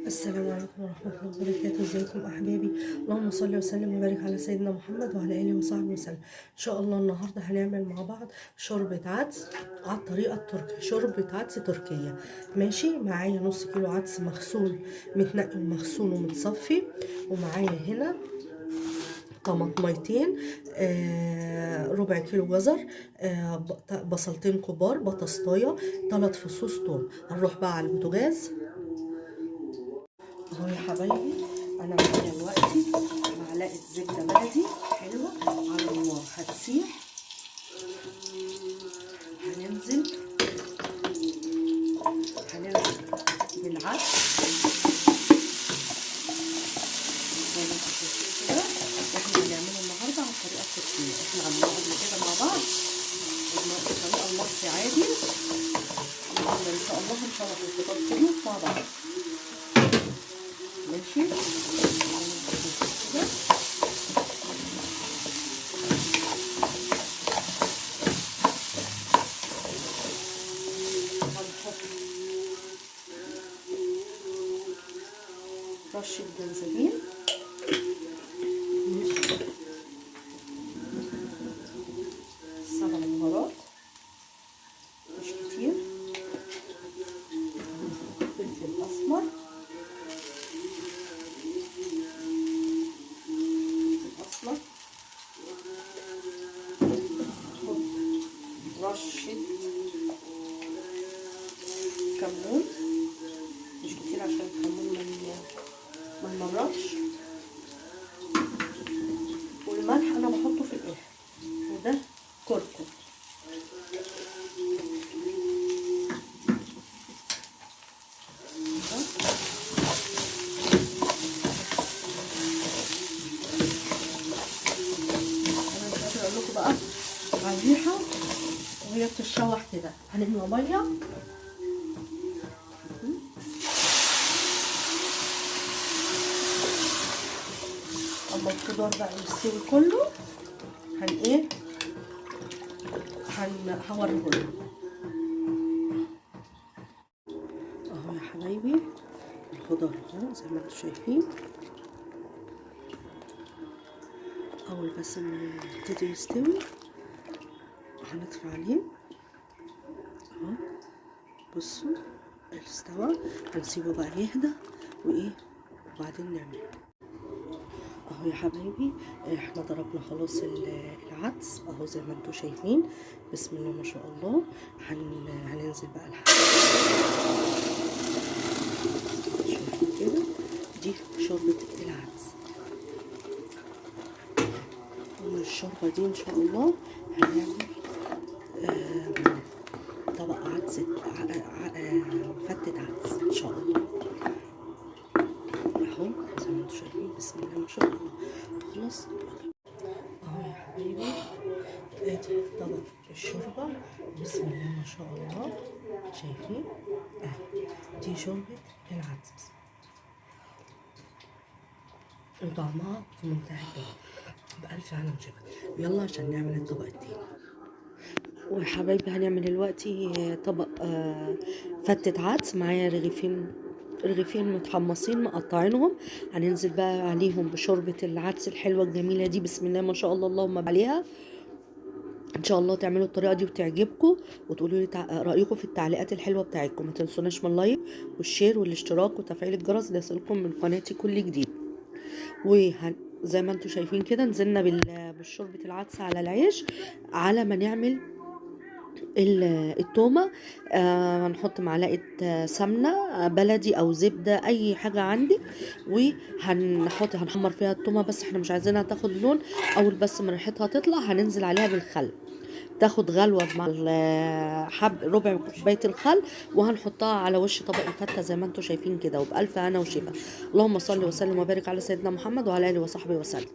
السلام عليكم ورحمة الله وبركاته. ازيكم احبابي؟ اللهم صل وسلم وبارك على سيدنا محمد وعلى اله وصحبه وسلم. ان شاء الله النهارده هنعمل مع بعض شوربة عدس على الطريقة التركية، شوربة عدس تركية. ماشي، معايا نص كيلو عدس مغسول متنقي ومغسول ومتصفي، ومعايا هنا طماطميتين، ربع كيلو جزر، بصلتين كبار، بطاطسايه، 3 فصوص توم. هنروح بقى على البوتاجاز. اهو يا حبايبي، انا معايا دلوقتي معلقه زبدة بلدي حلوة على النار هتسيح. هننزل بالعدس زي ما انتم شايفين كده. احنا هنعمله النهارده على الطريقة التركية، احنا عملناه قبل كده مع بعض بالطريقة المصري عادي، ان شاء الله هنشرح الخطوات كله مع بعض. ماشي كده. هنحط رشة جنزبيل، ماشي، 7 بهارات مش كتير، فلفل أسمر، رشة كمون مش كتير عشان الكمون ما يمرش، والملح انا بحطه في الاخر، وده كركم. انا مش قادرة اقول لكم بقى على الريحة وهي بتتشوح كده. هنملى مية، اما الخضار بقى يستوي كله هن ايه هوريهولكم اهو يا حبايبي. الخضار اهو زي ما انتم شايفين، اول بس ما يبتدي يستوي هنطفي عليه اهو. بصوا استوى، هنسيبه بقى يهدى وايه وبعدين نعمله. اهو يا حبايبي، احنا ضربنا خلاص العدس اهو زي ما انتم شايفين، بسم الله ما شاء الله. هننزل بقى الحاجة شايفين كده، دي شوربة العدس. ومن الشوربة دي ان شاء الله هنعمل طبق عدس، فتة عدس ان شاء الله. اهو زي ما انتم شايفين، بسم الله ما شاء الله. خلاص اهو يا حبايبي، ادي طبق الشوربة، بسم الله ما شاء الله. شايفين اهي دي شوربة العدس، وطعمها في منتهى الجمال، بألف هنا وشفا. يلا عشان نعمل الطبق التاني. وحبايبي هنعمل دلوقتي طبق فتة عدس. معايا رغيفين متحمصين مقطعينهم، هننزل بقى عليهم بشوربة العدس الحلوة الجميلة دي، بسم الله ما شاء الله اللهم عليها. ان شاء الله تعملوا الطريقة دي وتعجبكم، وتقولوا لي رأيكم في التعليقات الحلوة بتاعتكم. ما تنسوناش من ال like وال share والاشتراك وتفعيل الجرس ليصلكم من قناتي كل جديد. وزي ما انتم شايفين كده نزلنا بالشوربة العدس على العيش على ما نعمل التومة. هنحط معلقة سمنة بلدي او زبدة اي حاجة عندك، وهنحط هنحمر فيها التومة، بس احنا مش عايزينها تاخد لون. اول بس ما ريحتها تطلع هننزل عليها بالخل، تاخد غلوة مع حب ربع كوباية الخل، وهنحطها على وش طبق الفتة زي ما انتم شايفين كده. وبألف هنا وشفا. اللهم صل وسلم وبارك على سيدنا محمد وعلى اله وصحبه وسلم.